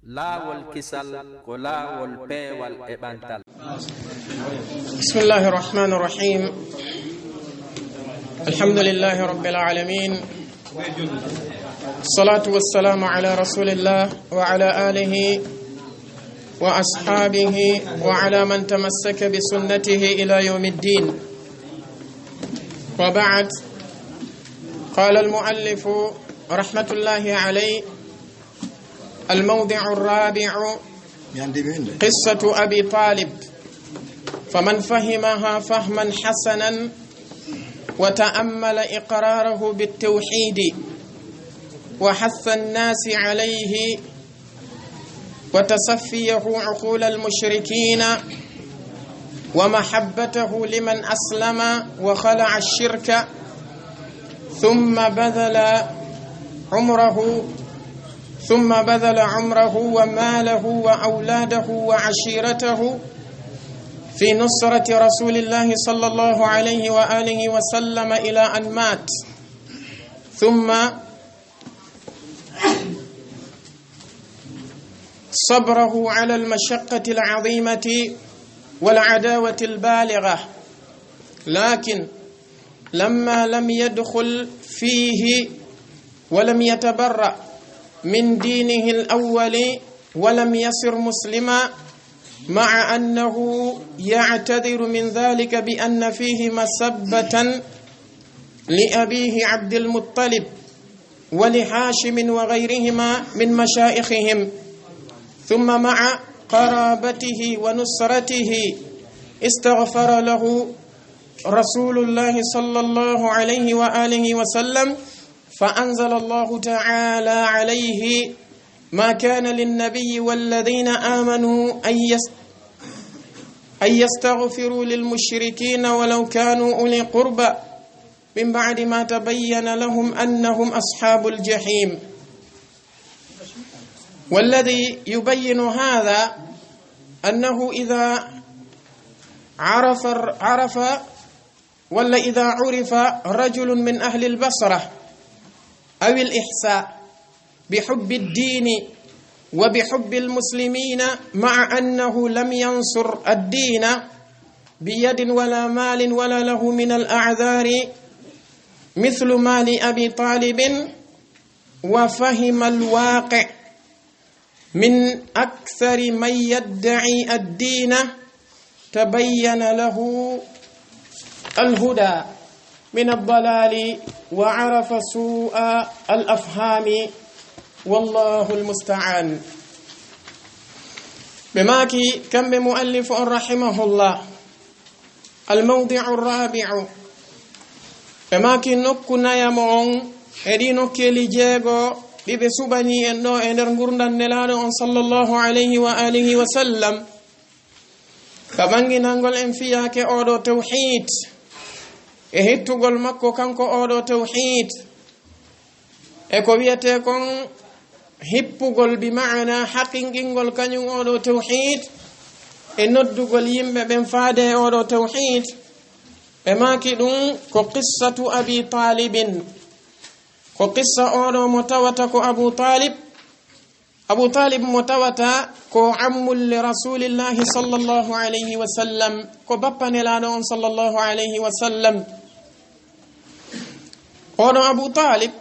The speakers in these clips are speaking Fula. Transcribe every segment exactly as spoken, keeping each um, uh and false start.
Laawol kisal ko laawol peewal e ɓantal. بسم الله الرحمن الرحيم. الحمد لله رب العالمين. الصلاة والسلام على رسول الله وعلى آله وأصحابه وعلى من تمسك بسنته إلى يوم الدين. وبعد، قال المؤلف رحمة الله عليه: الموضع الرابع، قصة أبي طالب. فمن فهمها فهما حسنا وتأمل إقراره بالتوحيد وحث الناس عليه وتصفيه عقول المشركين ومحبته لمن أسلم وخلع الشرك، ثم بذل عمره، ثم بذل عمره وماله وأولاده وعشيرته في نصرة رسول الله صلى الله عليه وآله وسلم إلى أن مات، ثم صبره على المشقة العظيمة والعداوة البالغة، لكن لما لم يدخل فيه ولم يتبرأ من دينه الأول ولم يصر مسلما، مع أنه يعتذر من ذلك بأن فيه مسبة لأبيه عبد المطلب ولهاشم وغيرهما من مشائخهم، ثم مع قرابته ونصرته استغفر له رسول الله صلى الله عليه وآله وسلم، فأنزل الله تعالى عليه: ما كان للنبي والذين آمنوا أن يس-، أن يستغفروا للمشركين ولو كانوا أولي قربى من بعد ما تبين لهم أنهم أصحاب الجحيم. والذي يبين هذا أنه إذا عرف، عرف، ولا إذا عرف رجل من أهل البصرة أو الإحساء بحب الدين وبحب المسلمين، مع أنه لم ينصر الدين بيد ولا مال ولا له من الأعذار مثل ما لأبي طالب، وفهم الواقع من أكثر من يدعي الدين، تبين له الهدى من الضلال وعرف سوء الأفهام، والله المستعان. Ɓe maaki, kamɓe muallifu on rahimahullah, الموضع الرابع، ɓe maaki nokku nayamo on e ɗi nokkeeli jeego ɗi ɓe suɓani en ɗo e nder ngurndan Nelaaɗo on sallallahu alayhi wa alihi wa sallam, ka ɓanginangol en fiyaake oɗo tawhiid e hittugol makko kanko oɗo tawhiid, e ko wiyetee kon hippugol, bi ma'ana haqinqingol kañum oɗo tawhiid, e noddugol yimɓe ɓen faade e oɗo tawhiid, ɓe maaki ɗum ko qissatu Abi Taalibin, ko qissa oɗo mo tawata ko Abu Taalib, Abu Taalib mo tawata ko ammun li Rasuulillaahi sallallaahu alayhi wa sallam, ko bappa Nelaaɗo on sallallaahu alayhi wa sallam. Oɗo Abu Taalib,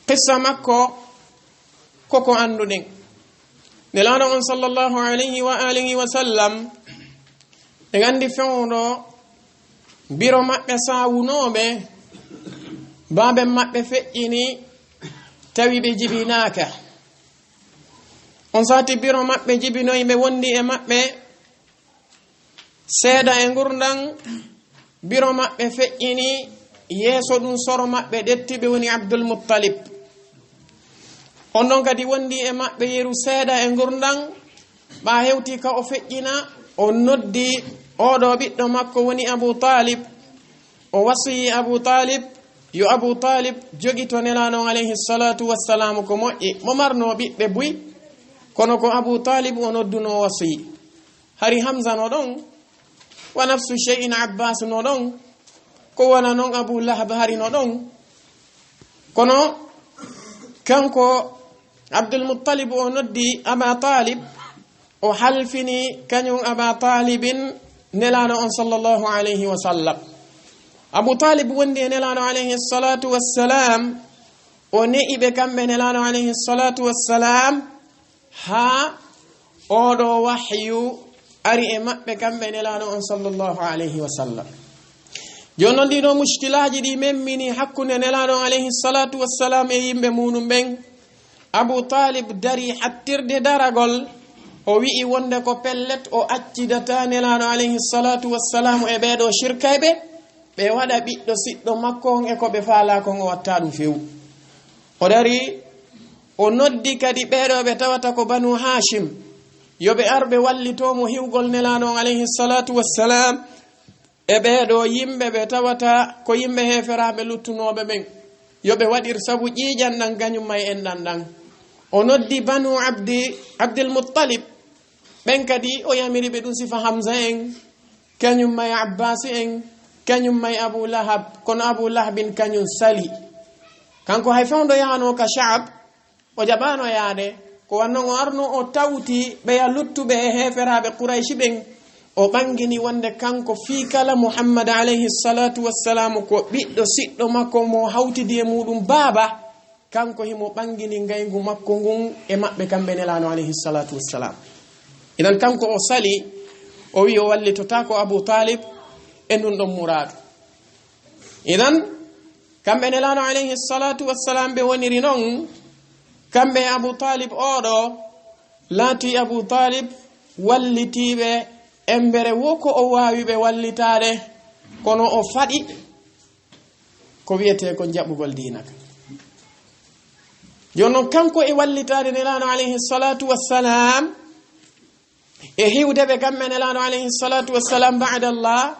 qissa makko ko ko annduɗen. Nelaaɗo on sallallaahu alayhi wa alihi wa sallam, en anndi fewndo biro maɓɓe saawunooɓe, baaben maɓɓe feƴƴini, tawi ɓe jibinaaka. On sati biro maɓɓe jibinoyi, ɓe wondi e maɓɓe seeɗa e ngurndan, biro maɓɓe feƴƴini, yeeso ɗum soro maɓɓe ɗetti, ɓe woni Abdul Muttalib. On ɗon kadi wondi e maɓɓe yeru seeɗa e ngurndan, ɓa hewti ka o feƴƴina, o noddi oɗo ɓiɗɗo makko woni Abu Taalib, o wasiyi Abu Taalib, yo Abu Taalib jogito Nelaaɗo on alayhi salaatu wassalaamu ko moƴƴi, mo marno ɓiɓɓe buy, kono ko Abu Taalib o nodduno, o wasiyi. Hari Hamza no ɗon, wa nafsu shay'in Abbas no ɗon, ko wona non Abu Lahab hari no ɗon. Kono kanko Abdul Muttalib o noddi Aba Talib, o halfini kañum Aba Talibin Nelaano on sallallahu alayhi wa sallam. Abu Talib wondi e Nelaano alayhi salatu wassalam, o ne'i ɓe kamɓe Nelaano alayhi salatu wassalam, haa oɗo wahyu ari e maɓɓe kamɓe Nelaano on sallallahu alayhi wa sallam. Jooni non, ɗiɗo mushkilaaji ɗi memmini hakkunde Nelaano on alayhi salatu wassalam e yimɓe muɗum ɓen. Abu Talib dari hattirde daragol, o wi'i wonde ko pellet o accidata Nelaano alayhi salatu wassalam e ɓeeɗo shirkayɓe, ɓe waɗa ɓiɗɗo siɗɗo makko on e ko ɓe faalaa kon, o watta ɗum few. O dari, o noddi kadi ɓeeɗo ɓe tawata ko Banu Hashim, yo ɓe ar ɓe wallitoo mo hiwgol Nelaano on alayhi salatu wassalam e ɓeeɗo yimɓe ɓe tawata ko yimɓe heeferaaɓe luttunooɓe ɓen, yo ɓe waɗir sabu ƴiiƴan ɗan kañum may enɗan ɗan. O noddi Banu Abdi, Abdil Muttalib, ɓen kadi o yamiri ɓe ɗum sifa Hamza en, kañum may Abbasi en, kañum may Abu Lahab, kono Abu Lahabin kañum sali. Kanko hay fewndo yahanoo ka Sha'ab, o jaɓaano yaade, ko wanno o arno o tawti ɓeya luttuɓe e heeferaaɓe Qurayshi ɓen, o ɓangini wonde kanko fii kala Muhammad alayhi salatu wassalam ko ɓiɗɗo siɗɗo makko mo hawtidi e muɗum baaba, kanko himo ɓangini ngayngu makko ngun e maɓɓe kamɓe Nelaano alayhi salatu wassalam. Idan kanko o sali, o wi'i o wallitotaako Abu Talib e ndun ɗon muraadu. Idan kamɓe Nelaano alayhi salatu wassalam ɓe woniri non, kamɓe e Abu Talib oɗo, laati Abu Talib wallitiiɓe embere wo ko o waawi ɓe wallitaade, kono o faɗi ko wiyetee ko jaɓugol diina kan. Jooni non kanko e wallitaade Nelaano alayhi salatu wassalam, e hiwde ɓe kamɓe Nelaano alayhi salatu wassalam ba'da Allah,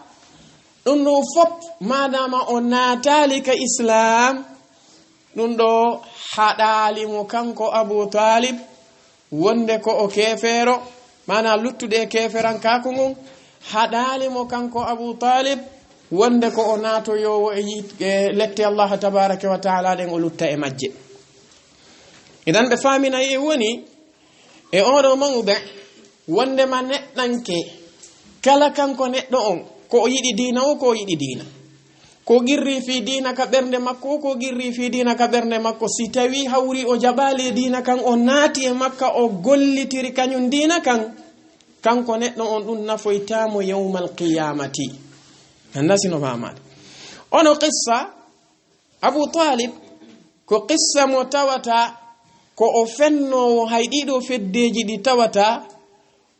ɗum ɗo fop maadama o naataali ka Islam, ɗum ɗo haɗaali mo kanko Abu Talib wonde ko o keefeero, maana luttude e keeferankaaku ngun, haɗaali mo kanko Abu Talib wonde ko o naatoyoowo e yiit-, e lette Allah tabaraka wa taala ɗen o lutta e majje. Idan ɓe faaminay e woni e oɗo mawɓe wondema neɗɗanke kala kanko neɗɗo on ko o yiɗi diina o, ko o yiɗi diina. Ko girri fii diina ka ɓernde makko, ko girri fii diina ka ɓernde makko. Si tawi hawri o jaɓaali e diina kan, o naati e makka, o gollitiri kañum diina kan, kanko neɗɗo on ɗum nafoytaamo yawmal qiyamati. Annda sino faamaade. Ono qissa Abu Talib, ko qissa mo tawata ko o fennoowo hay ɗiɗo feddeeji ɗi tawata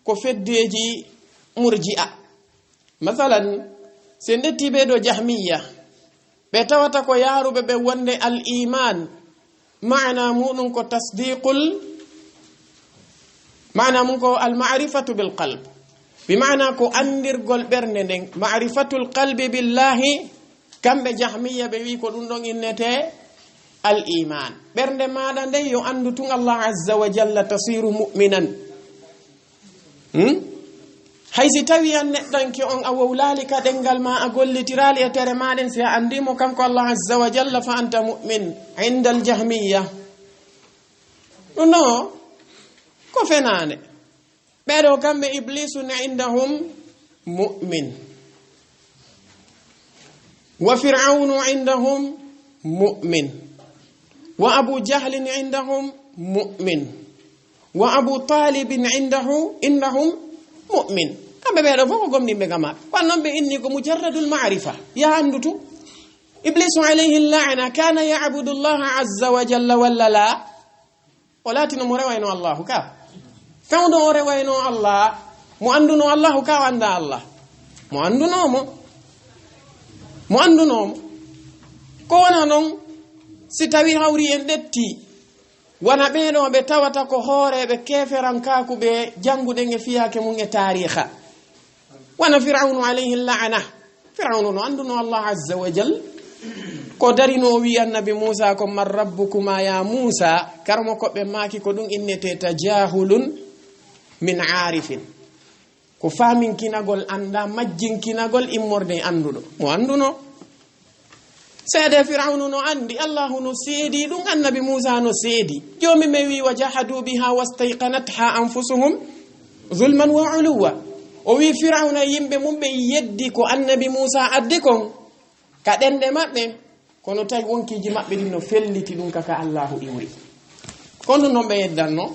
ko feddeeji murji'a. Masalan, si en ƴetti ɓee ɗo Jahmiya, ɓe tawata ko yaaruɓe ɓe wonde al iman, maana muɗum ko tasdiqul, maana mum ko al ma'rifatu bil qalb, bi maana ko andirgol ɓernde nden, ma'rifatul qalbi billahi, kamɓe Jahmiya ɓe wi ko ɗum ɗon innete al iman. Ɓernde maɗa nden yo andu tun Allah azza wa jalla tasiru mu'minan. Hmm? Hay si tawi an neɗɗanke on a wowlaali ka ɗengal ma, a gollitiraali e tere maɗen, si a andimo kanko Allah azza wa jalla fa anta mu'min inda al jahmiya. Ɗum no ko fenaande. Ɓeɗo kamɓe iblisu ne indahum mu'min. Wa fir'aunu indahum mu'min. Wa abu jahlin indahum mu'min. Wa abu talibin indahu, indahum mu'min. Kamɓe ɓeɗo fof ko gomɗinɓe kama. Kono noon ɓe inni ko mujarradul ma'rifa. Ya anndutu. Iblisu alayhi la'na kana ya'budu Allah azza wa jalla walla la? O laatino mo rewayno Allahu ka. Fewndo o rewayno Allah, mo annduno Allahu ka o annda Allah. Mo annduno mo. Mo annduno mo. Ko wona noon, si tawi hawri en ɗetti, wona ɓeɗo ɓe tawata ko hooreɓe keferankaaku ɓe jannguɗen e fiyaake mum e taariha. Wona Firawnu alayhi la'na. Firawnu no annduno Allah azza wa jal. Ko darino o wi annabi Musa ko man rabbukuma ya Musa. Karmo ko ɓe maaki ko ɗum innete tajahulun min arifin. Ko faminkinagol annda majjinkinagol immorde e annduɗo. Mo annduno. Seede Firawnu no anndi, Allahu no seedi ɗum, Annabi Muusa no seedi. Joomi men wi, "Wa jahadu biha wastayqanatha anfusuhum zulman wa uluwa." O wi Firawna yimɓe mum ɓe yeddi ko Annabi Muusa addi kon ka ɗenɗe maɓɓe, kono tawi wonkiiji maɓɓe ɗin no felliti ɗum ka ka Allahu iwri. Ko ɗum non ɓe yeddanno,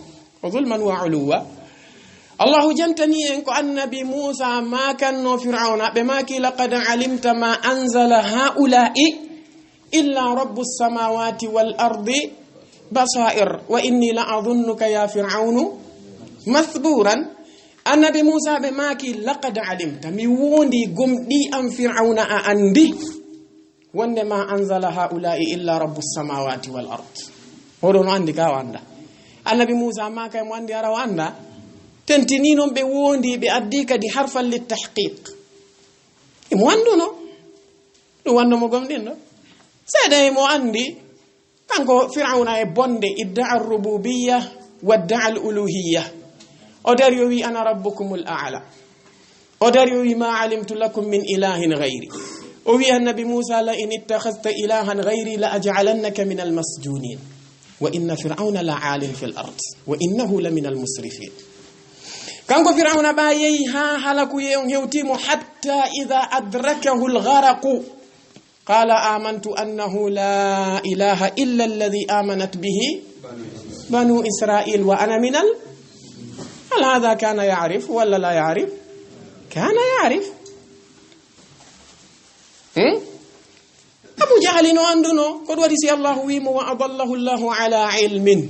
ko zulman wa uluwa. Allahu jantani en ko Annabi Muusa maakanno Firawna, ɓe maaki, "Laqad alimta ma anzala haula'i illa rabbu samawati wal ardi basair, wa inni la adunnuka ya Firawnu mathburan." Annabi Muusa ɓe maaki, "Laqad alimta, mi wondi gomɗi an Firawna a anndi." Wonde ma anzala haula'i illa rabbu samawati wal ard. Oɗo no anndi ka o annda. Annabi Muusa maaka mo anndi ara o annda. Tentini non ɓe wondi ɓe addi kadi harfan lit tahqiq. Imo annduno. Ɗum wonno mo gomɗinɗo. Seede mo anndi. Kanko Firawna e bonde idda'a rububiyya wa idda'a al-uluhiyya. O dari o wi, "Ana rabbukumul a'la." O dari o wi, "Ma alimtu lakum min ilahin ghayri." O wi Annabi Muusa, "La in ittakhadhta ilahan ghayri la aj'alannaka min al-masjunin. Wa inna Fir'auna la alin fil ard. Wa innahu la min al-musrifin." Kanko Firawna ɓa yehi ha halakuye on hewti mo hatta idha adrakahu al-gharaqu. Qala amantu annahu la ilaha illa alladhi amanat bihi banu Israil wa ana minal. Hal hadha kana ya'rif wala la ya'rif? Kana ya'rif. Hmm? Abu Jahli no annduno, ko ɗum waɗi si Allahu wi mo, "Wa adallahu Allahu ala ilmin."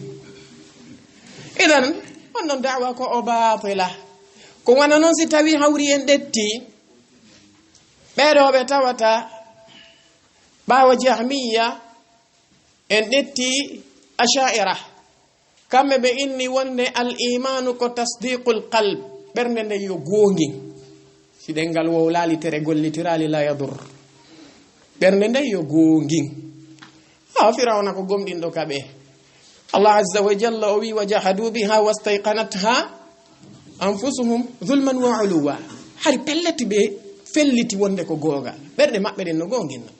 Idan, on ɗon da'wa ko o batila. Ko wano non si tawi hawri en ɗetti, ɓeɗo ɓe tawata ɓaawo Jahmiya, en ɗetti Asha'ira. Kamɓe ɓe inni wonde al imanu ko tasdiqul qalb, ɓernde nden yo goongin. Si ɗengal wowlali tere gollitiraali la yadur. Ɓernde nden yo goongin. Ha Firawna ko gomɗinɗo ka ɓe. Allah azza wa jalla o wi, "Wa jahadu biha wastayqanatha anfusuhum zulman wa uluwa." Hari pelleti ɓe felliti wonde ko goonga. Ɓerɗe maɓɓe ɗen no goonginno.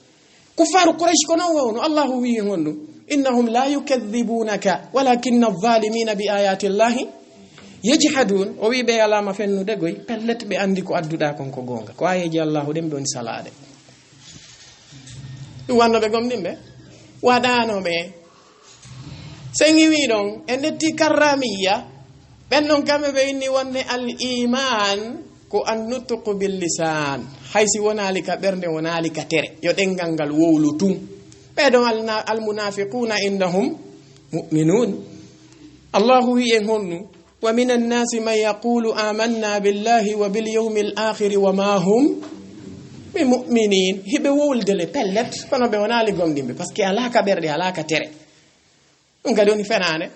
Kuffaru Quraysh ko non wowno. Allahu wi e honɗum? "Innahum la yukadhibunaka walakinna adh-dhalimina bi ayati Allahi yajhadun." O wi ɓe alama fennude goy, pellet ɓe andi ko adduɗa kon ko goonga. Ko ayeji Allahu ɗen ɓe woni salaade. Ɗum wanno ɓe gomɗinɓe? Waɗano ɓe. Sen iwi ɗon, en ɗetti karramiya, ɓen ɗon kamɓe ɓe inni wonde al iman ko an nutqu bil lisan. Hay si wonaali ka ɓernde, wonaali ka tere. Yo ɗengal ngal wowlu tun. Ɓe ɗon al, al munafiquna indahum mu'minun. Allahu wi en honnu, "Wa minan nasi man yaqulu amanna billahi wa bil yawmil akhiri wa ma hum bi mu'minin." Hiɓe wowlde le pellet, kono ɓe wonaali gomɗinɓe, parce que alaa ka ɓerɗe, alaa ka tere. Ɗum kadi woni fenaande.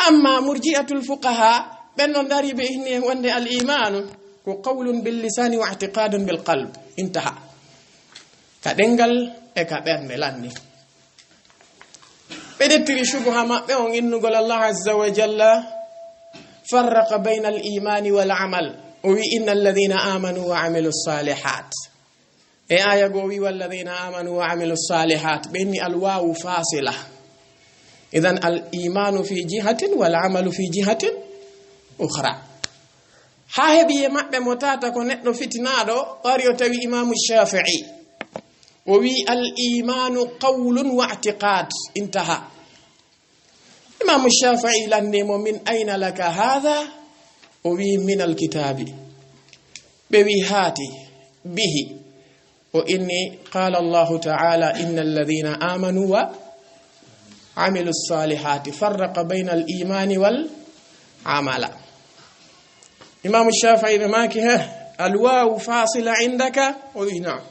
Amma murji'atul fuqaha, ɓen ɗon dari ɓe inni wonde al imanu ko qawlun bil lisani wa i'tiqadun bil qalb. Intaha. Ka ɗengal e ka ɓernde lanni. Ɓe ɗettiri shubuha maɓɓe on innugol Allah azza wa jalla farraqa bayna al imani wal amal. O wi, "Inna alladhina amanu wa amilu salihat." E aya goo wi, "Walladhina amanu wa amilu salihat." Ɓe inni al wawu fasila. Idan al imanu fi jihatin wal amalu fi jihatin ukhra. Ha heɓi e maɓɓe mo tata ko neɗɗo fitinaɗo, o ari o tawi Imamu Shafi'i. O wi, "Al imanu qawlun wa i'tiqad." Intaha. Imamu Shafi'i lanni mo, "Min ayna laka hadha?" O wi, "Min al kitabi." Ɓe wi, "Hati bihi." O inni, "Qala Allahu ta'ala, inna alladhina amanu wa amilu salihati farraqa bayna al imani wal amala." Imamu Shafi'i ɓe maki, "He, al wawu fasila indaka?" O wi, "Na'am."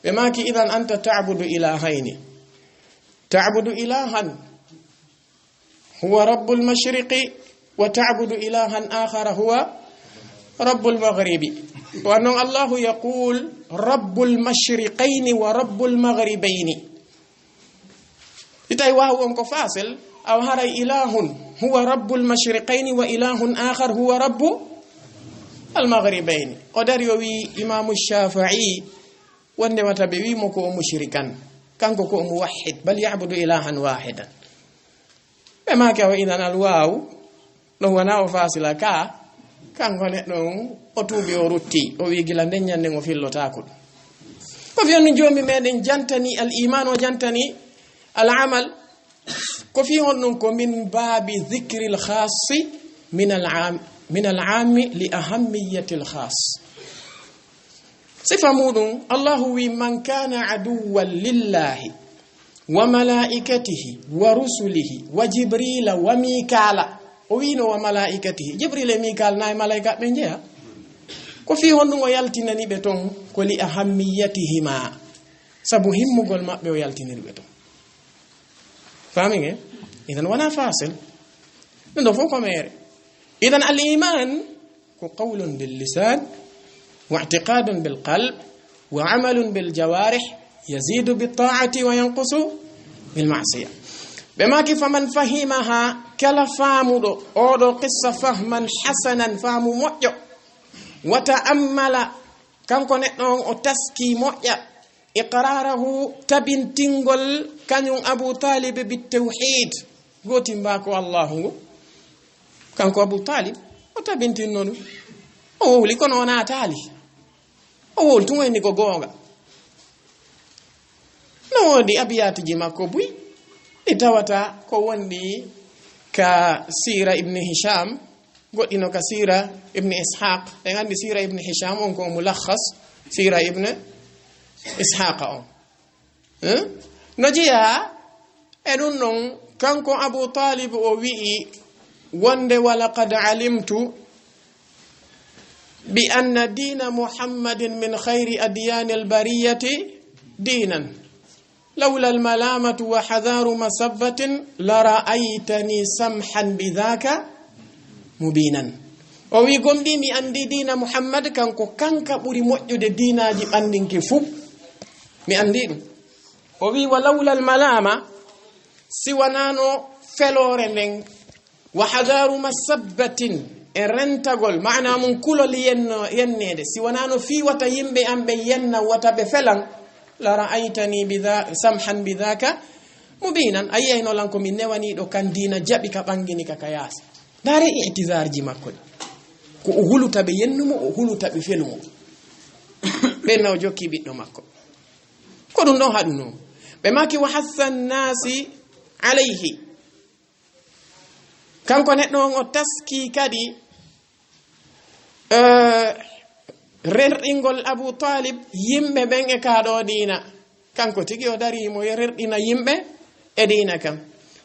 Ɓe maki, "Idan anta ta'budu ilahayni. Ta'budu ilahan huwa rabbul mashriqi wa ta'budu ilahan akhara huwa rabbul maghribi." Wa non Allahu yaqul, "Rabbul mashriqayni wa rabbul maghribayni." Itay wawu on ko fasil, aw haray ilahun huwa rabbul mashriqayni wa ilahun akhar huwa rabbu al maghribayni. O dari o wi Imamu Shafi'i, wonde mata ɓe wi mo ko o mushrikan. Kanko ko o muwahhid, bal ya'budu ilahan wahidan. Ɓe maaki awa idan alwaawu, ɗon wona o faasila ka, kanko neɗɗo on, o tuubi, o rutti, o wi gila nden ñande o fillotaako ɗum. Ko fii honɗum Joomi meɗen jantani al iman, o jantani al amal, ko fii honɗum? Ko min baabi dhikril khassi min al am-, min al ammi li ahammiyatil khas. Sifa muɗum, Allahu wi, "Man kana aduwwan lillahi wa malaikatihi wa rusulihi wa Jibrila wa Mikala." O wino wa malaikatihi. Jibril e Mikal na e malaika ɓe njeya? Ko fii honɗum o yaltinani ɓe ton? Ko li ahammiyatihima. Sabu himmugol maɓɓe o yaltiniri ɓe ton. Faami nge? Idan wona fasil. Ɗum ɗo fof ko meere. Idan al iman ko qawlun bil lisan, wa i'tiqadun bil qalb, wa amalun bil jawarih, yazidu bit ta'ati wa yanqusu bil ma'siya. Ɓe maaki, "Faman fahimaha," kala faamuɗo oɗo qissa fahman hasanan, faamu moƴƴo, "wa ta'ammala," kanko neɗɗo on o taski moƴƴa, "iqrarahu," tabintingol kañum Abu Talib, "bit tawhid," gootimba ko Allahu ngu. Kanko Abu Talib, o tabintinno ɗum. O wowli, kono o naataali. O wowli tun, o inni ko goonga. No woodi abiyaatuji makko buy, ɗi tawata ko wonɗi ka siira Ibn Hisham, goɗɗi no ka siira Ibn Ishaq. En anndi siira Ibn Hisham on ko mulakhas siira Ibn Ishaq on. Eh? No jeyaa e ɗum ɗon, kanko Abu Talib o wi'i wonde, "Wa laqad alimtu bi anna dina Muhammadin min khayri adyani al-bariyati dinan. Lawla al-malamatu wa hadharu masabbatin la ra'aytani samhan bi dhaka mubinan." O wi, "Gomɗi, mi anndi diina Muhammad, kanko kanka ɓuri moƴƴude diinaaji ɓanndinki fuu. Mi anndi ɗum." O wi, "Wa lawla al-malama," si wanaano feloore nden, "wa hadharu masabbatin," e rentagol, maana mum kulol yenno-, yenneede, si wanaano fii wata yimɓe am ɓe yenna, wata ɓe felan, "la ra'aytani bi dha-, samhan bi dhaka mubinan," a yi'ayno lan ko mi newaniiɗo kan diina, jaɓi ka, ɓanngini ka, ka yaasi. Ndaare i'tizarji makko ɗi. Ko o huluta ɓe yennu mo, o huluta ɓe felu mo. Ɓen na o jokki ɓiɗɗo makko. Ko ɗum ɗon haɗunoo. Ɓe maaki, "Wa hassan nasi alayhi." Kanko neɗɗo on o taski kadi, eh, rerɗingol Abu Talib yimɓe ɓen e kaa ɗoo diina. Kanko tigi o darii mo rerɗina yimɓe e diina kan.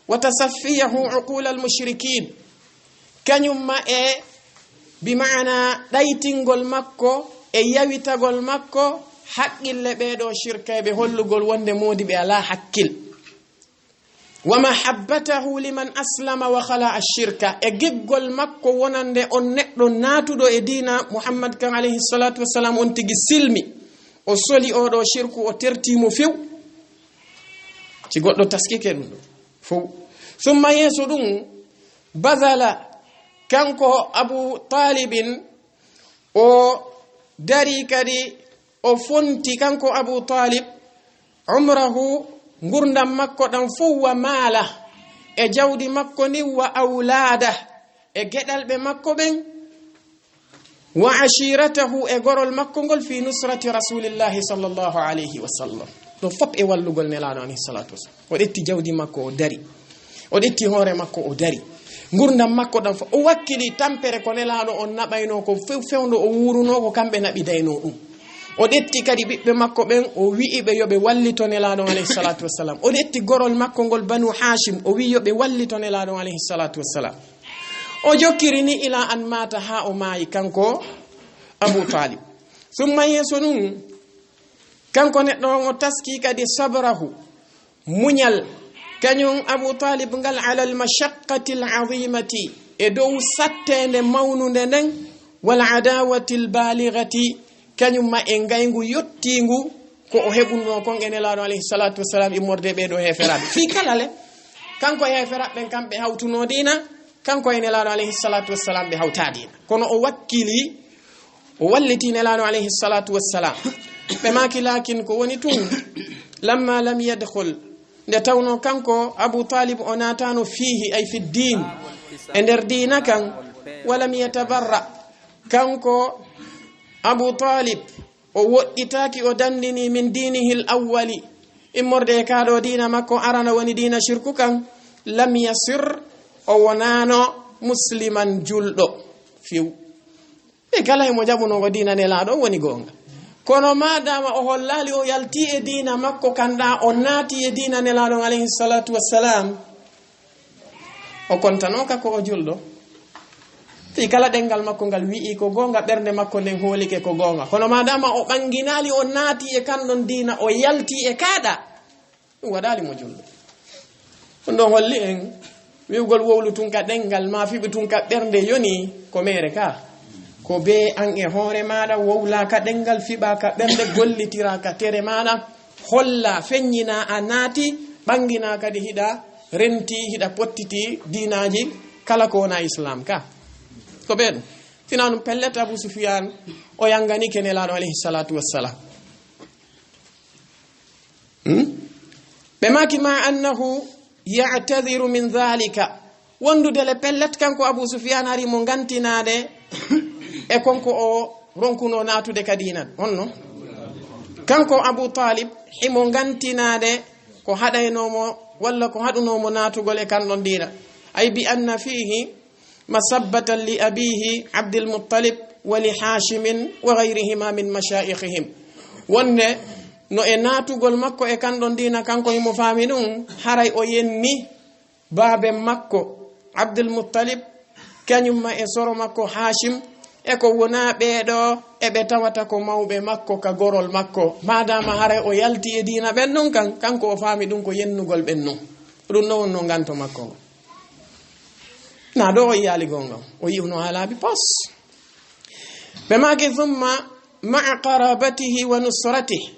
"Wa tasaffiyahu uqula al-mushrikin." Kañum ma e, bi maana, ɗaytingol makko e yawitagol makko haqqille ɓee ɗoo shirkayɓe, hollugol wonde moodi ɓe alaa hakkil. "Wa mahabbatahu liman aslama wa khala'a ash-shirka," e giggol makko wonande on neɗɗo naatuɗo e diina Muhammad kan alayhi salatu wassalam, on tigi silmi, o soli oo ɗoo shirku, o tertii mo few. Si goɗɗo taskike ɗum ɗo fow. Summa, yeeso ɗum, bazala, kanko Abu Talibin, o darii kadi, o fonti kanko Abu Talib, umrahu, ngurdam makko ɗam fow, wa maala, e jawdi makko ndin, wa awlaada, e geɗalɓe makko ɓen, wa ashiratahu, e gorol makko ngol, fi nusrati rasulillahi sallallahu alayhi wa sallam, ɗo fop e wallugol Nelaaɗo alayhi salatu wassalam. O ƴetti jawdi makko, o dari. O ƴetti hoore makko, o dari. Ngurdam makko ɗam fof, o wakkili tampere ko Nelaaɗo on naɓaynoo, ko few-, fewndo o wuurunoo, ko kamɓe naɓidaynoo ɗum. O ƴetti kadi ɓiɓɓe makko ɓen, o wi'i ɓe yo ɓe wallito Nelaaɗo alayhi salatu wassalam. O ƴetti gorol makko ngol Banu Hashim, o wi'i yo ɓe wallito Nelaaɗo alayhi salatu wassalam. O jokkiri ni ila an maata, haa o maayi, kanko Abu Talib. Summa, yeeso ɗum, kanko neɗɗo on, o taski kadi sabrahu, muñal, kañum Abu Talib ngal, alal mashaqqatil azimati, e dow satteende mawnunde nden, wal adawatil balighati, kañum ma e ngayngu yottiingu ko o heɓunoo kon e Nelaaɗo alayhi salatu wassalam immorde ɓee ɗoo heeferaaɓe. Fii kala le, kanko e heeferaaɓe ɓen kamɓe hawtunoo diina, kanko e Nelaaɗo alayhi salatu wassalam ɓe hawtaa diina. Kono o wakkili, o walliti Nelaaɗo alayhi salatu wassalam. Ɓe maaki, laakin ko woni tun, Lamma lam yadkhul, nde tawno kanko Abu Talib o naatano fiihi, ay fi ddin, e nder diina kan, wa lam yatabarra, kanko Abu Talib o woɗɗitaaki, o dandini min diinihi l awwali, immorde e kaɗo diina makko arana woni diina shirku kan, lam yasir, o wonano musliman julɗo few. Ɓe kala himo jaɓuno ko diina Nelaaɗo woni goonga. Kono maadaama o hollaali o yalti e diina makko kan ɗa, o naati e diina Nelaaɗo alayhi salatu wassalam, o kontano ka ko o julɗo. Fii kala ɗenngal makko ngal wi'i ko goonga, ɓernde makko nden hoolike ko goonga. Kono maadaama o ɓanginaali, o naati e kan ɗon diina, o yalti e kaɗa, ɗum waɗaali mo julɗo. Ɗum ɗon holli en wi'ugol wowlu tun ka ɗenngal ma fiɓu tun ka ɓernde yoni ko meere ka. Ko bee an e hoore maaɗa wowla ka ɗenngal, fiɓa ka ɓernde, gollitira ka tere maaɗa, holla, feññina a naati, ɓanngina kadi hiɗa renti, hiɗa pottiti diinaaji kala ko wona Islam ka. Ko bee ɗum. Sina ɗum pellet Abu Sufyan o yannganike Nelaaɗo alayhi salatu wassalam. Hmm? Ɓe maaki ma annahu ya'tadhiru min dhalika. Wondude le pellet kanko Abu Sufyan hari mo ngantinaade e konko o ronkuno naatude ka diina. Honno? Kanko Abu Talib himo ngantinaade ko haɗaynomo walla ko haɗunomo naatugol e kan ɗon diina. Ay bi anna fihi masabbatan li abihi Abdul Muttalib wa li Hashimin wa ghayrihima min mashayikhihim. Wonde no e naatugol makko e kan ɗon diina, kanko himo faami ɗum, haray o yenni baaben makko Abdul Muttalib, kañum ma e soro makko Hashim, e ko wona ɓeeɗo e ɓe tawata ko mawɓe makko ka gorol makko. Maadaama haray o yalti e diina ɓen ɗon kan, kanko o faami ɗum ko yennugol ɓen ɗon. Ɗum no wonno nganto makko ngo. Na ɗo o yiyaali goonga, o yi'uno haa laabi pos. Ɓe maaki, "Thumma ma'a qarabatihi wa nusratihi."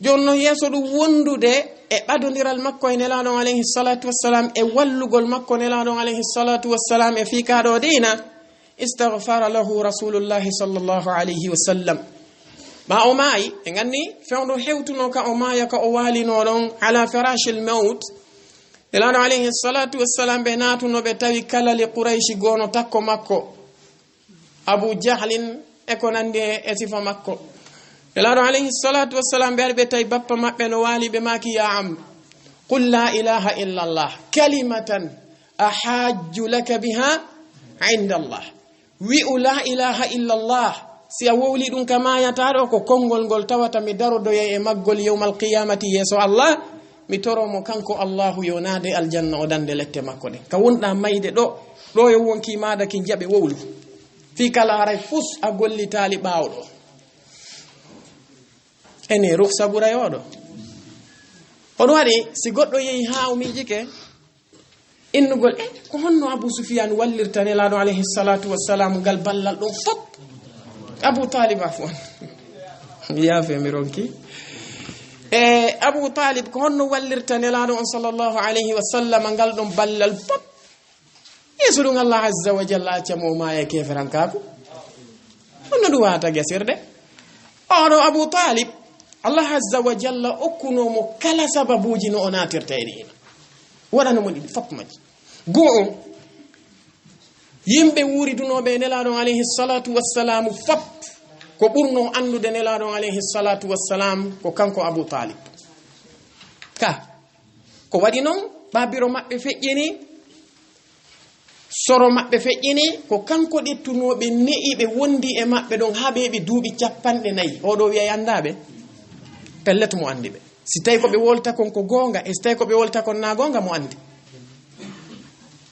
Jooni non, yeeso ɗum wondude e ɓadondiral makko e Nelaaɗo alayhi salatu wassalam, e wallugol makko Nelaaɗo alayhi salatu wassalam e fii kaɗo diina, istaghfara lahu Rasulullahi sallallahu alayhi wa sallam. Ɓa o maayi, e nganni fewndo hewtuno ka o maaya, ka o waalino ɗon ala firashil mawt. Nelaaɗo alayhi salatu wassalam, ɓe naatuno, ɓe tawi kalali Qurayshi goono takko makko, Abu Jahlin e ko nandi e, e sifa makko. Nelaaɗo alayhi salatu wassalam, ɓe ari, ɓe tawi bappa maɓɓe no waali, ɓe maaki, "Ya am, qul la ilaha illa Allah, kalimatan ahajju laka biha inda Allah." Wi'u la ilaha illa Allah, si a wowli ɗum ka maayata ɗo, ko konngol ngol tawata mi darodoyay e maggol yawmal qiyamati yeeso Allah, mi toro mo kanko Allahu yo naade aljanna, o dande lette makko ɗen. Ka wonɗa mayde ɗo, ɗo yo wonki maaɗa ki jaɓe wowlu. Fii kala haray fus a gollitaali ɓaawo ɗo. Ene ruksa ɓuray oɗo. On waɗi, si goɗɗo yehi haa o miijike, innugol, "E, ko honno Abu Sufyan wallirta Nelaaɗo alayhi salatu wassalam ngal ballal ɗum fop?" Abu Talib, afwan. Yaafe mi ronki. E, Abu Talib, ko honno wallirta Nelaaɗo on sallallahu alayhi wa sallam ngal ɗum ballal fop? Yeeso ɗum Allah azza wa jalla acca mo o maaya e keeferankaaku. Honno ɗum wata gasirde? Oɗo Abu Talib, Allah azza wa jalla okkuno mo kala sababuuji no o naatirta e diina. Waɗano mo ɗiɗi fop majji. Go'o, yimɓe wuuridunooɓe e Nelaaɗo alayhi salatu wassalamu fop, ko ɓurno anndude Nelaaɗo alayhi salatu wassalam ko kanko Abu Talib. Ka, ko waɗi non, ɓaabiro maɓɓe feƴƴini, soro maɓɓe feƴƴini, ko kanko ƴettunooɓe ne'i ɓe wondi e maɓɓe ɗon haa ɓe heɓi duuɓi capanɗe nayi. Oɗo wi'ay anndaa ɓe? Pellet mo anndi ɓe. Si tawi ko ɓe wolta kon ko goonga, e si tawi ko ɓe wolta kon na goonga, mo anndi.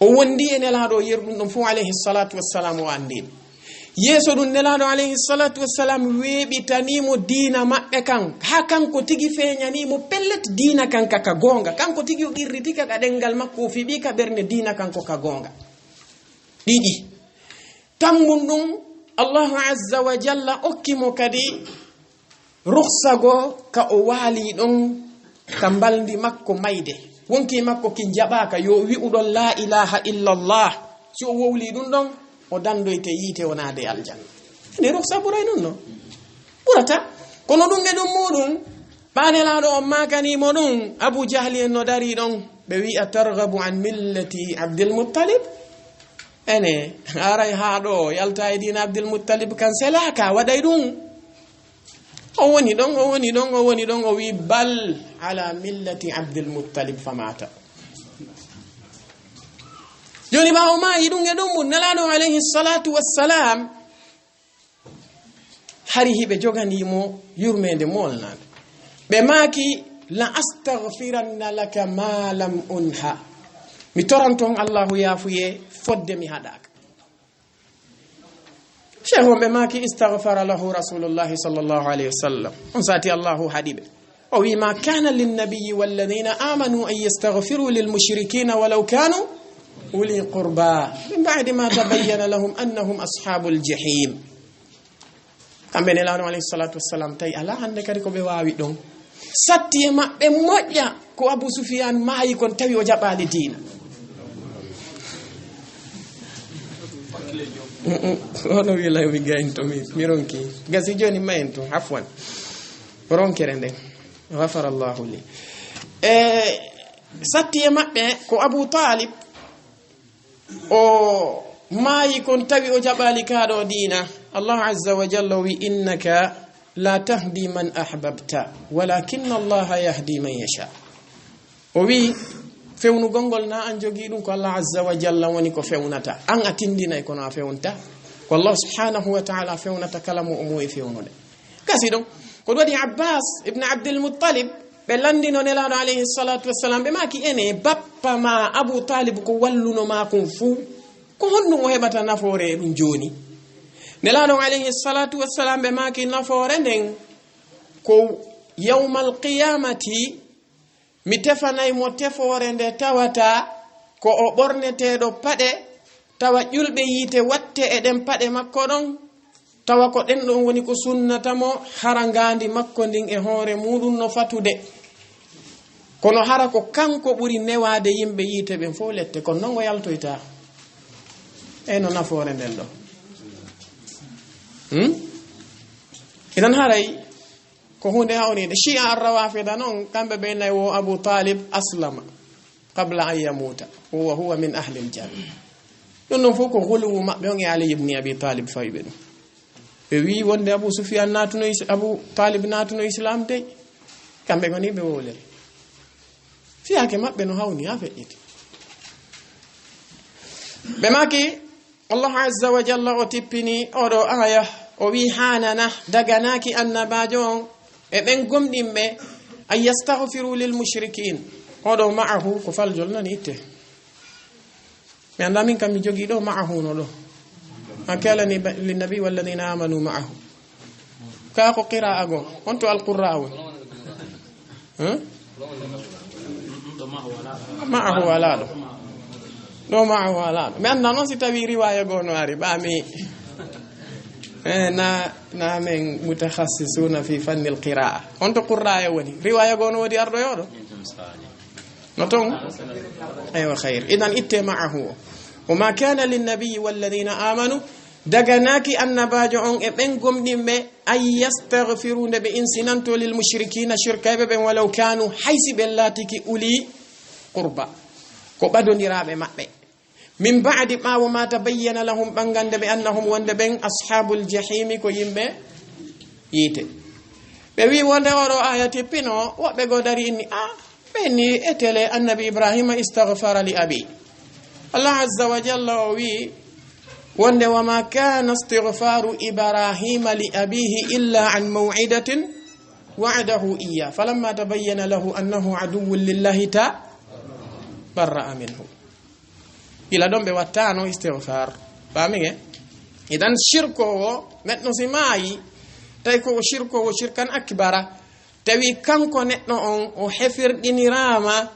O wondi e Nelaaɗo o yeru ɗum ɗon fof, alayhi salatu wassalam, o anndi ɓe. Yeeso ɗum, Nelaaɗo alayhi salatu wassalam weeɓitanii mo diina maɓɓe kan, haa kanko tigi feeñanii mo pellet diina kan ka, ka goonga. Kanko tigi o qirriti ka, ka ɗenngal makko, o fiɓi ka ɓernde diina kan ko ka goonga. Ɗiɗi, tammun ɗum, Allahu azza wa jalla okki mo kadi rukhsa goo ka o waali ɗon ka mbalndi makko mayde. Wonki makko ki jaɓaaka, yo wi'u ɗon la ilaha illallah. Si o wowli ɗum ɗon, o dandoyte yiite, o naade aljanna. Ni rukhsa ɓuray non no? Ɓurata. Kono ɗum e ɗum muɗum, Haa Nelaaɗo on maakanii mo ɗum, Abu Jahli en no darii ɗon, ɓe wi'i: "A targhabu an millati Abdil Muttalib?" Ene, haray haa ɗo yalta e diina Abdil Muttalib kan selaaka, waɗay ɗum. O woni ɗon, o woni ɗon, o woni ɗon, o wi'i: "Bal ala millati Abdil Muttalib," fa maata. Jooni ɓaawo maayi ɗum e ɗum, Nelaaɗo alayhi salatu wassalam, hari hiɓe joganii mo yurmeende moolnaande. Ɓe maaki: "La astaghfiranna laka ma lam unha." Mi toranto on Allahu yaafuye fodde mi haɗaaka. Sheikh on ɓe maaki: "Istaghfara lahu Rasulullahi sallallahu alayhi wa sallam." On sati Allahu haɗi ɓe. O wi: "Ma kana linnabiyyi walladhina amanu an yastaghfiru lil mushrikina walaw kanu uli qurba min ba'di ma tabayyana lahum annahum ashabul jahim." Kamɓe Nelaaɗo alayhi salatu wassalam tawi alaa hannde kadi ko ɓe waawi ɗon. Satti e maɓɓe moƴƴa ko Abu Sufyan maayi kon tawi o jaɓaali diina. Mm, mm. Ono wi lay mi gaynto mi, mi ronki. Gasi jooni mayen to, afwan. Ronkere nden. Ghafarallahu li. E satti e maɓɓe ko Abu Talib, o maayi kon tawi o jaɓaali kaa ɗo diina. Allah azza wa jalla o wi: "Innaka la tahdi man ahbabta, walakinna Allaha yahdi man yasha." O wi: "Fewnugol ngol na an jogii ɗum, ko Allah azza wa jalla woni ko fewnata. An a tindinay kono a fewnta. Ko Allah subhanahu wa ta'ala fewnata kala mo o moyi fewnude." Kasi ɗon, ko ɗum waɗi Abbas ibn Abdul Muttalib, ɓe lanndino Nelaaɗo alayhi salatu wassalam, ɓe maaki: "Ene, bappa ma Abu Talib ko walluno ma kon fuu, ko honɗum o heɓata nafoore e ɗum jooni?" Nelaaɗo alayhi salatu wassalam, ɓe maaki: "Nafoore nden ko yawmal qiyamati, mi tefanay mo tefoore nde tawata ko o ɓorneteeɗo paɗe, tawa ƴulɓe yiite watte e ɗen paɗe makko ɗon, tawa ko ɗen ɗon woni ko sunnata mo, hara ngaandi makko ndin e hoore muuɗum no fatude. Kono hara ko kanko ɓuri newaade yimɓe yiite ɓen fof lette, kono non o yaltoyta." Eyno nafoore nden ɗo. Hmm? Idan haray ko huunde hawniinde. Shi'a ar-Rawafida non, kamɓe ɓe nayi wo Abu Talib aslama qabla an yamuta, wa huwa min ahli al-janna. Ɗum ɗon fof ko guluwu maɓɓe on e Ali ibn Abi Talib fawi ɓe ɗum. Ɓe wi'i wonde Abu Sufyan naatuno is-, Abu Talib naatuno Islam dey. Kamɓe ngoni ɓe wowlere. Fiyaake maɓɓe no hawni haa feƴƴiti. Ɓe maaki, Allah azza wa jalla o tippini oɗo aya, o wi: "Hanana, daganaaki annabaajo on e ɓen gomɗinɓe, an yastaghfiru lil mushrikin." Oɗo ma'ahu, ko faljol nani itte. Mi anndaa min kam mi jogii ɗo ma'ahu no ɗo. Ma kana li ba-, linnabi walladhina amanu ma'ahu. Ka ko qira'a go. On to al-qurra'a woni. Huh? Ma'ahu alaa ɗo. Ɗo ma'ahu alaa ɗo. Mi anndaa non si tawi riwaya go no ari. Ba mi, eh, na, na men mutakhassisuna fi fannil qira'a. On to qurra'a woni. Riwaya go no wodi arɗo yoɗo. No ton? Aywa, khayr. Idan itte ma'ahu. Wa ma kana lin nabiyyi walladhina amanu, daganaaki annabaajo on e ɓen gomɗinɓe, an yastaghfiru, nde ɓe insinanto, lil mushrikina, shirkayɓe ɓen, walaw kanu, haysi ɓen laatiki, uli qurba, ko ɓadondiraaɓe maɓɓe. Min ba'di, ɓaawo ma tabayyana lahum, ɓangande ɓe, annahum, wonde ɓen, ashabul jahimi, ko yimɓe yiite. Ɓe wi wonde oɗo aya tippino, woɓɓe goo dari inni, a, ɓe ni e tele annabi Ibrahima istaghfara li abi. Allah azza wa jalla o wi wonde, wa ma kana istighfaru Ibrahima li abihi illa an maw'idatin wa'adahu iyya, falamma tabayyana lahu annahu aduwwun lillahi tabarra'a minhu. Ila ɗon ɓe wattano istighfar. Faami nge? Idan shirkowo, neɗɗo si maayi, tawi ko o shirkowo shirkan akbara, tawi kanko neɗɗo on o hefirɗiniraama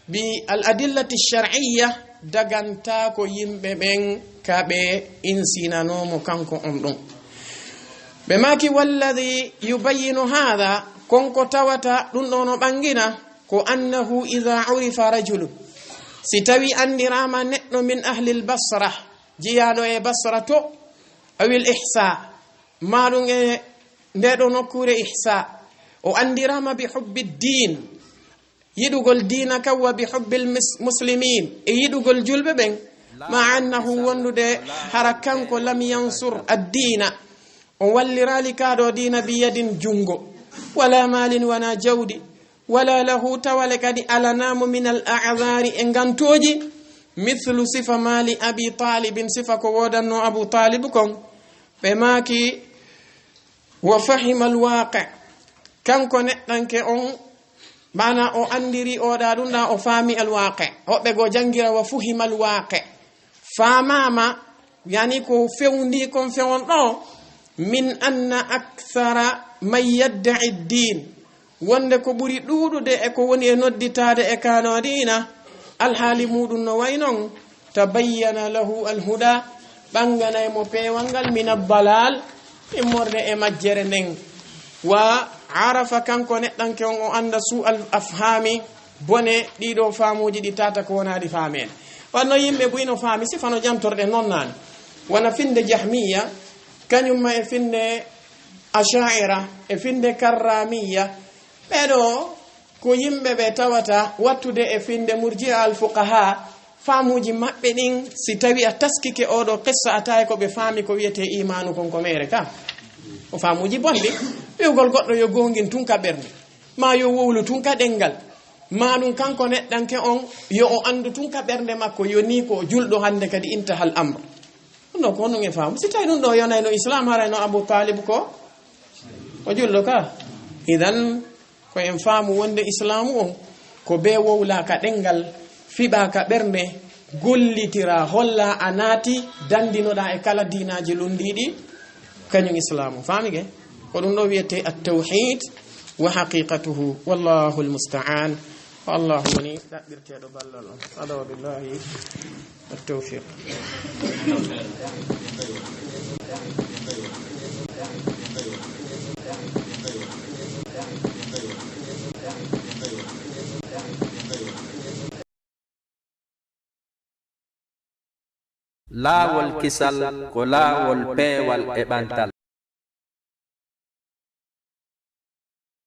bi al adillati shar'iyya, daganta ko yimɓe ɓen ka ɓe insinanomo kanko on ɗum. Ɓe maaki, walladhi yubayyinu hadha, konko tawata ɗum ɗo no ɓangina, ko annahu idha urifa rajulun, si tawi andirama neɗɗo min ahlil Basra, jiyaaɗo e Basra to, awil Ihsa, maɗum e nde ɗo nokkure Ihsa, O anndiraama bi hubbi diin, yiɗugol diina kan, wa bi hubbil mis-, muslimin, e yiɗugol julɓe ɓen, ma annahu, wondude hara kanko lam yansur addiina, o walliraali kaa ɗoo diina bi yadin junngo, wala maalin wona jawdi, wala lahu tawale kadi alanaa mo min al a'dhaari e ngantooji, mithlu sifa maali Abi Taalibin, sifa ko woodanno Abu Taalib kon. Ɓe maaki, wa fahima al waaqi, kanko neɗɗanke on, maana o anndiri oɗa ɗum ɗa, o faami al waaqi. Hoɓɓe goo janngira wa fuhima al waaqi, faamaama, yani ko fewndi kon fewon ɗo, min anna akthara man yadda'i diin, wonde ko ɓuri ɗuuɗude e ko woni e nodditaade e kano diina, alhaali muɗum no way non, tabayyana lahu alhuda, ɓanganay mo peewal ngal, min addalal, immorde e majjere nden. Wa arafa, kanko neɗɗanke on, o annda su al afhami, bone ɗiɗo faamuuji ɗi tata ko wonaaɗi faameede. Wanno yimɓe buy no faami, si fano jantorɗe non naani. Wona finde jahmiya, kañum ma e finde asha'ira, e finde karramiya. Ɓeɗo ko yimɓe ɓe tawata wattude e finde murji'a al fuqaha, faamuuji maɓɓe ɗin, si tawi a taskike oɗo qissa, a tawi ko ɓe faami ko wiyete imaanu kon ko meere ka. O faamuuji bonɗi, wi'ugol goɗɗo yo goongin tun ka ɓernde, ma yo wowlu tun ka ɗenngal, ma ɗum kanko neɗɗanke on, yo o anndu tun ka ɓernde makko, yo ni ko o julɗo hannde kadi, intahal amr. Ɗum ɗo ko honɗum e faamu? Si tawi ɗum ɗo yonayno Islam, harayno Abu Talib ko o julɗo ka. Idan, ko en faamu wonde Islaamu on ko bee wowla ka ɗenngal, fiɓa ka ɓernde, gollitira, holla a naati, dandinoɗa e kala diinaaji lunndiiɗi, kañum Islaamu. Faamike? Ko ɗum ɗo wiyete at-tawhid wa haqiqatuhu. Wallahu al-musta'an. Ko Allah woni ɗaɓɓirteeɗo ballal on. Hada wa billahi at-tawfiq. Laawol kisal ko laawol peewal e ɓantal.